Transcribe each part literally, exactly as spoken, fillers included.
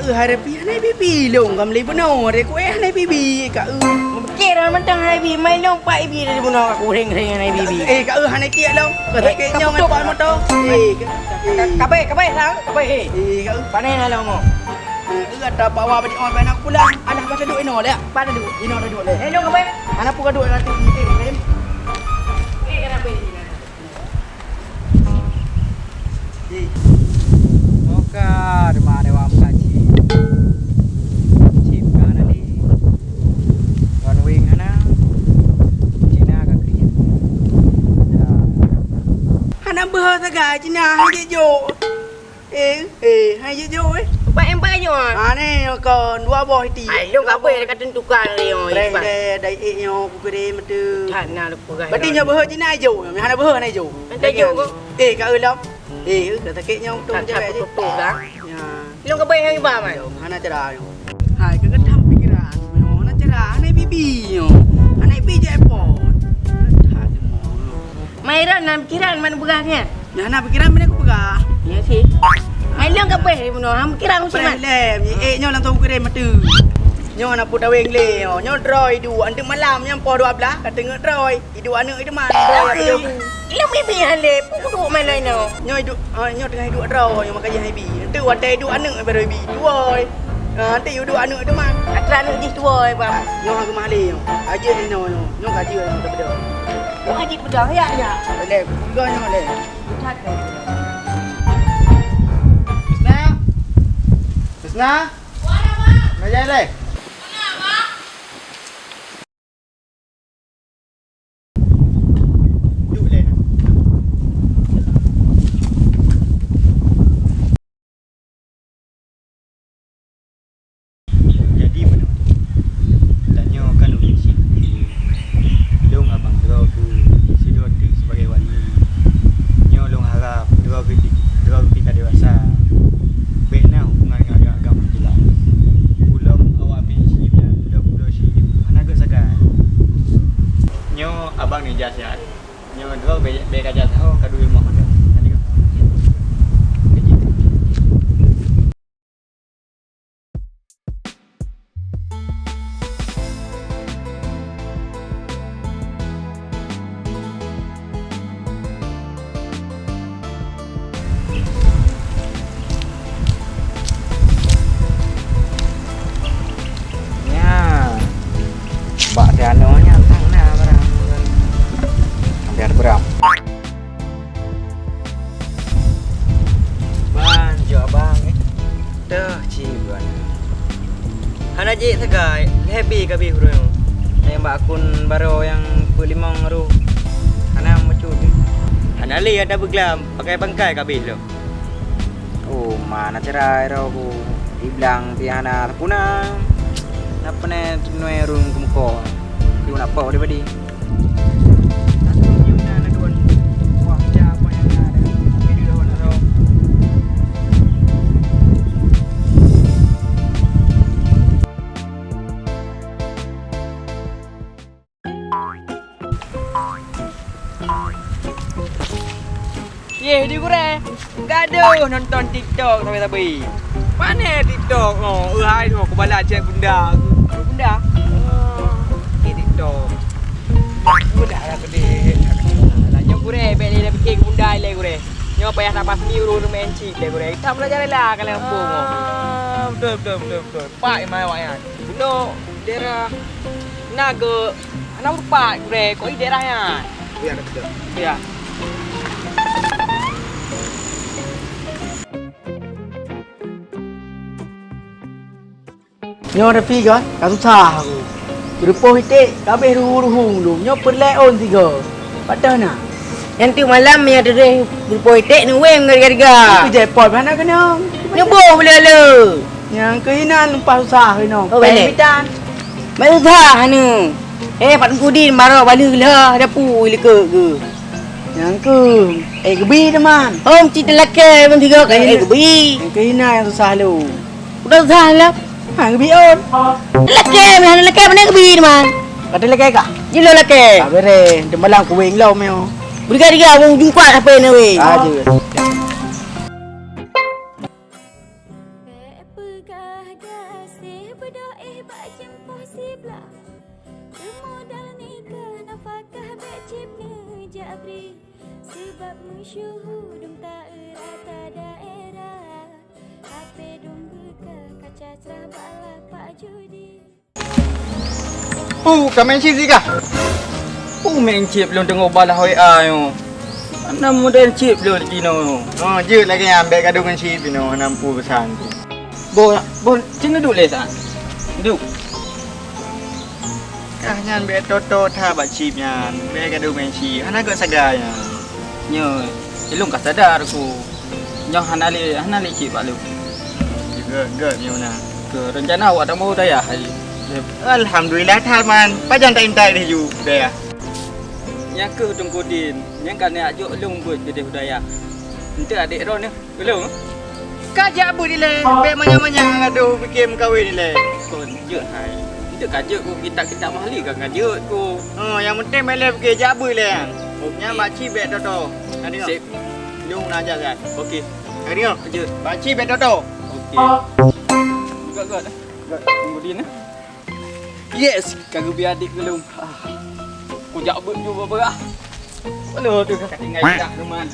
Eh, hai Rapi, hana bibi lôn, kam lé bunoe, re kueh hana bibi, ka eu. Meukeurang mantong hai bi, mai lôn pak ibi dari bunoe, ka kureng-reng hana bibi. Eh, ka eu hana tiek lôn. Ka sakét nyoe ngon pak moto. Eh, ka, eh. Kabai, kabai, sang, kabai, eh. Eh, ka eu. Pane na lôn mo. Eh, eu ata bawa badi on, pane pulang. Alah, ba taduek inoe lé. Ba taduek, inoe taduek lé. Eh, lôn kabai. Hana pu kaduek nanti, eh, Rim. Eh, kenapa ini? Moka teuma dewa muka cip. Cip ka na lé. Wan weng hana. Cina ka kriet. Ya. Hana beuhe sagai Cina hai jijok. Eh, eh, hai jijok eh. Empat, empat nyoe. Ha ni kon dua boh iti. Ai, lôn ka beuhe ka tentukan lé nyoe. Preh deh, dai eh nyoe ku kiri metu. That na lu peugah. Berarti nyoe beuhe Cina ijo, hana beuhe hana ijo. Hana ijo ko. Eh, ka eu lom. Eh, ka sakét nyang beutôi. That cewek jih. Beutôi dah. Ya. Lôn ka bayar nyang iba man. Hana cara nyoe. Hai, ka geutam pikiran. Hana cara, hana bibi nyoe. Hana bibi je airport. That nyoe. Mairan lam pikiran man beurah nyan. Nyan hana pikiran, bèk ku peugah. Ya sih. Hai lôn ka bayar bunoe, ham pikiran usah man. Lem, eh nyoe langsung kirim mati. Nyoe na putaweng lé nyoe. Nyoe droe iduek, anteuk malam nyan poh dua belas ka teungeut droe. Iduek aneuk itu man. Ilong bibi han lé, pu kuduek main lain nyoe. Nyoe iduek, ah, nyoe teungoh iduek droe, nyoe maka jih ibi. Enteuk watèe iduek aneuk baru ibi. Tuwoi. Ah, enteuk iduek aneuk itu man. Atra aneuk jih tuwoi, Bang. Nyoe geumah lé nyoe. Ajeuk inoe nyoe. Nyoe ka jeuet nyoe teupeudong. Nyoe ka jeuet peudong, ya, ya. Lé, peugah nyoe lé. Husna. Husna. Mana, Bang? Mana lé? Mana, Bang? Duek lé na. Jadi meunoe, tanyoe kan ureueng syiek, lôn abang droe keu sidroe teuk sibagai wali. Nyoe lôn harab droe keu, droe keu ka dewasa. Bèk na hubungan ngon agam-agam nyang jeulaih. Ulôn awak pih syiek nyan, ulôn, ulôn syiek hana gèt sagai. Nyoe abang neujak siat. Nyoe droe bèk, bèk ka jak saho, ka duek rumoh mantong. Ka jeuet. Nyan. Bak tanoh nyan sang na barang. Hampir beram. Ban, jok abang, eh. Teuh ci buan. Hana jeuet sagai, lhèe bi ka bih ureueng. Nyang bak akun baroe nyang peuet limong rôh. Hana meucut. Hana lé ata beuglam, pakai bangkai ka bih lom. Oh, ma na cerai roh ku. Iblang pih hana tapuna. Na peureulèe teunoi rhung keumeuko. Yue na po deh badi. Yeh, di gurèe. Gadoh nonton TikTok sabe-sabe. Pane TikTok nyoe? Eh, hai nyoe, kubalah chat bunda. Bunda? Oh, di TikTok. Bunda lah gede. Lah, nyoe gurèe, bèk lé dah pikir bunda lé gurèe. Nyoe payah tapas mi ureueng main chip lé gurèe. Kita belajar lah kalau kampung nyoe. Ah, betul, betul, betul, betul. Pak, imai awak nyan. Bunoe daerah Naga, hana ureueng pat gurèe, kok i daerah nyan. Ya, ada betul. Ya. Nyoe tapi kan, ka susah aku. Rupoh iték, ka abéh ruhu-ruhu lom. Nyoe peureulèe ôn sigoe. Pat na? Nyan teuk malam, meunyo teudeh rupoh iték, neuweng gari-gari. Tapi jackpot hana keunong. Neuboh bela le. Nyang keu inan lumpah susah inoe. Oh, pèng balek. Bitan. Mak susah anu. Eh, Pak Teungku Din, barô baleue lheuh, ada pui likot geuh. Nyang keu, eh, geubi teuma. Oh, meusti teulakèe, ban sigoe ka, eh, geubi. Nyang keu inan nyang susah lom. Udah susah lah. Ha, geubi ôn. Teulakèe, meuhan teulakèe, pane geubi teuma. Ka teulakèe kah? Jeuet lôn lakèe. Ka beureh, teumalam kuweng lom nyoe. Beudiga-diga, wong jungkuat hapé na weh. Ah, jeuet. Sabab meusyeuhu dum ta-eu rata daerah, ape dum beuka kaca crah bak lapak judi. Pu, ka main chip sikah? Pu, main chip lôn teungoh balah W A nyoe. Hana modern chip lôn jinoe. Oh, jeuet lagèe nyan, bèk gadôh ngon chip jinoe, hana peue peusan. Boh, boh, cit neuduek lé, San. Duek. Kah nyan bèk toto that bak chip nyan. Bèk gadôh main chip. Hana gèt sagai nyan. Nyoe, ilôn ka sadar ku. Nyoe hana lé, hana lé chip bak lôn. Gèt, gèt nyoe na. Keu rencana awak tamong u dayah hai. Alhamdulillah that man. Pajan ta intat deh ju dayah. Nyan keuh Teungku Din. Nyan ka neujak jok lôn beuet keudeh u dayah. Enteuk adék droeneuh. Belum? Ka jak beuet ilèe, bèk manyang-manyang gadôh pike meukawen ilèe. Kon jeuet hai. Enteuk ka jeuet ku kitab-kitab mahli ka, ka jeuet ku. Oh, nyang penting bèk lé pike jak beuet ilèe. Oke. Nyan bak chip bèk toto. Ka deungö? Sip. Lôn na jak kan. Oke. Ka deungö? Jeuet. Bak chip bèk toto. Oke. Gèt, gèt. Gèt, tunggu di na. Yes, ka geubri adék keu lôn. Ah. Kujak beuet ju beurah. Walau tu ka tinggai dah teman.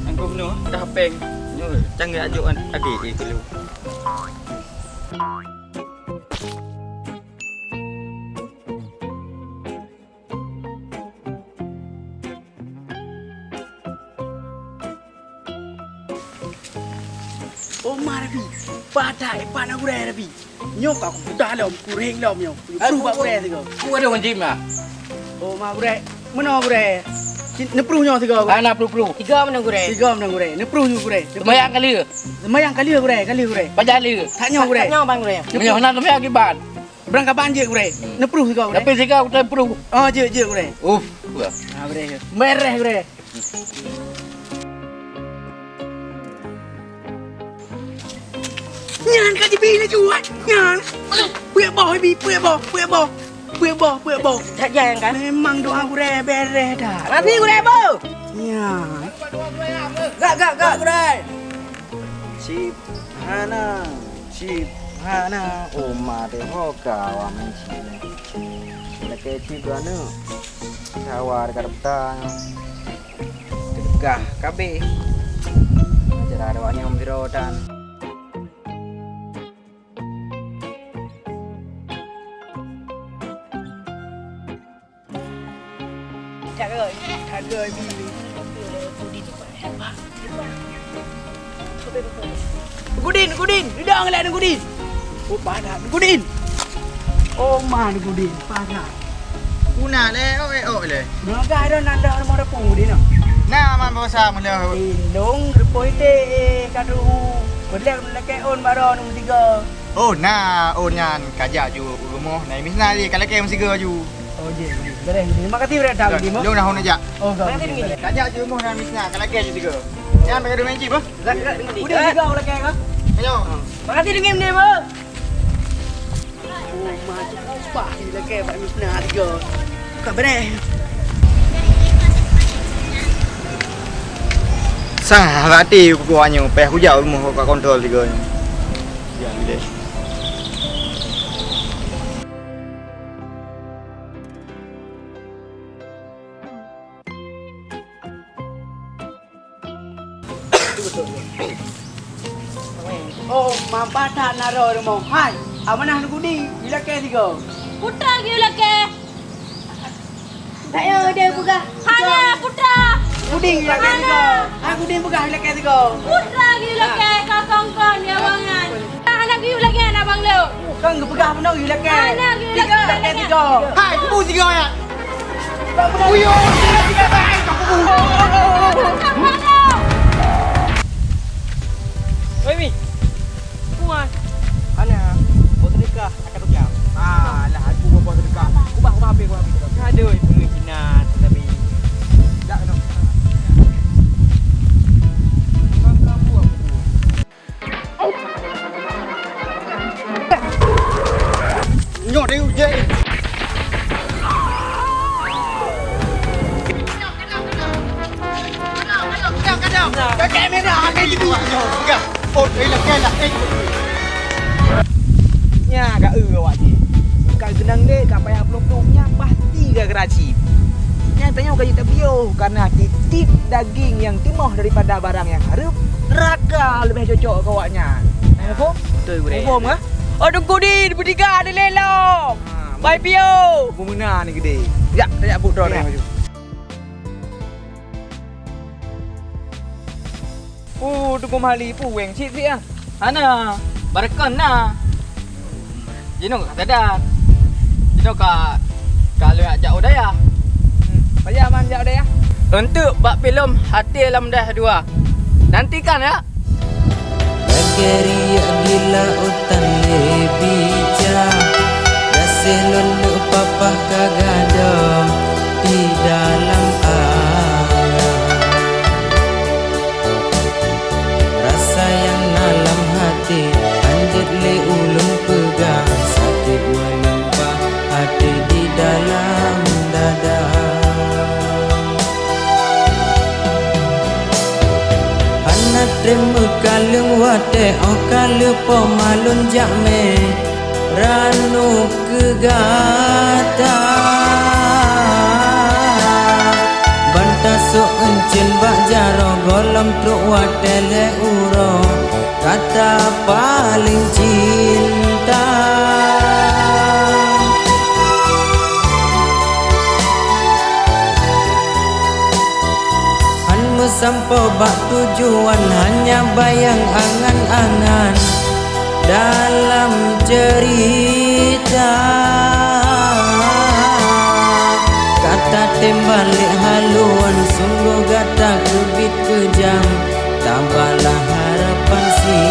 Anggô nyoe dah pèng. Nyoe canggih ajokan lagèe eh keu lôn. Oma Rabi, padak ipat na gurèe Rabi. Nyoe ka kuputa lom, kureng lom nyoe. Pruh bak gurèe sigoe. Ku ada ngon jim ah. Oma gurèe, meunoe gurèe. Neupruh nyoe sigoe. Hana pruh-pruh. Tiga meunan gurèe. Tiga meunan gurèe. Neupruh nyoe gurèe. Seumayang ka lheueh. Seumayang ka lheueh gurèe, ka lheueh gurèe. Pajan lheueh. That nyoe gurèe. That nyoe bang gurèe. Meunyoe hana seumayang kiban. Beurangkaban jeuet gurèe. Neupruh sigoe gurèe. Tapi sigoe utai pruh. Oh, jeuet, jeuet gurèe. Uff. Ah, gurèe. Mereh gurèe. Nyan ka jibi laju, eh. Nyan. Aduh, peuet boh, Bi, peuet boh, peuet boh. Peuet boh, peuet boh. That jai kan? Memang doa gurèe bereh dah. Makasih gurèe, Bu. Nyan. Gak, gak, gak, gurèe. Cip hana, cip hana. Oma teuh ho ka awak main cip nyan. Lakèe cip dua aneuk. Sawa dekat petang. Teudeugah kabeh. Acara awak nyan sidroe tan. Cakap, cakap, Bi. Gudin, Gudin, lidang lé Gudin. Oh, padat Gudin. Oh, man Gudin, padat. Una lé, oh, eh, oh, lé. Naga ada nanda rumah dapur Gudin, nah. Nah, man bosa mula. Indung, repoi te, eh, kadu. Boleh, boleh ke on baru, nombor tiga. Oh, na, oh, nyan, kajak ju rumoh, na Misna lé, kalakèe meusiga ju. Oh, jih, jih. Bereh, jih. Makasih, bereh, dah, jih, Mas. Lu dah hon aja. Oh, gak. Makasih, jih. Kajak ju rumoh, na Misna, kalakèe ju tiga. Nyan, bagi rumah cik, bah. Udah, udah, udah. Udah, tiga, kalakèe, bah. Ayo. Makasih, dingin, deh, bah. Oh, macam apa, kalakèe, Pak Misna, tiga. Buka bereh. Sah, hati, buku hanya, payah kujak rumoh, ka kontrol tiga ni. Ya, bila. Oh, mampat that naro rumoh. Hai, amanah nugudi, ilakèe sigo. Putra lagi ilakèe. Ayo, dia peugah. Hana, putra. Gudi ilakèe sigo. Hai, gudi peugah ilakèe sigo. Putra lagi ilakèe, ka kongkon, ya, wangan. Hana geuyue lagèe nyan abang lôn. Kan geupeugah bunoe geuyue lakèe. Hana geuyue lakèe, lakèe tiga. Hai, kubu tiga ya. Uyuh, tiga, tiga, tiga, kubu. Oi, Mi. Kuat. Hana. Bos nikah akan rugi. Ah, lah aku bos nikah. Ubah, ubah habis, ubah habis. Aduh, ibu ni Cina, tapi. Tak kena. Kamu aku. Nyoe deh ujeh. Kakek merah, kakek itu. Enggak. Oh, eh, lah, eh, lah, eh. Nya, ka eu awak jih. Ka geunang deh, ka payah pelukong nya pasti ka geuraci. Nyan tanyoe ka jeuet tapiôh, karena tieb-tieb daging nyang timoh daripada barang nyang hareuem, neuraka leubeh cocok keu awaknyan. Nah, muphom? Beutôi, Gurèe. Muphom, kan? Oh, Teungku Din, beutiga di lelong. Ha, bai piôh. Bumena ni gede. Jak, tajak buet droe. Ya. Laju. Uh, Teungku Meuhali, puweng cit-cit ah. Hana, barakon na. Jinoe ka tada. Jinoe ka, ka lheueh jak u dayah. Hmm, pajan man jak u dayah? Untuk bak filem Hati Lam Dah Dua. Nantikan ya. Lagèe riek di lautan lé bija, gaséh lôn neuk papah ka gadôh di dalam ayah. Rasa nyang na lam até, hanjeuet lé ulôn peugah, sakét meulimpah até di dalam dada. Hana trép meukaleueng watèe 'oh ka lheueh po ma lôn jak mè. Ranup keu gata. Ban tasôk euncien bak jaroe, gohlom trok watèe lhèe uroe, kata paléng cinta. Han meusampoe bak tujuan, hanya bayang angan-angan dalam cerita. Ka tatem balek haluan, sunggoh gata keubiet keujam, tabalah harapan si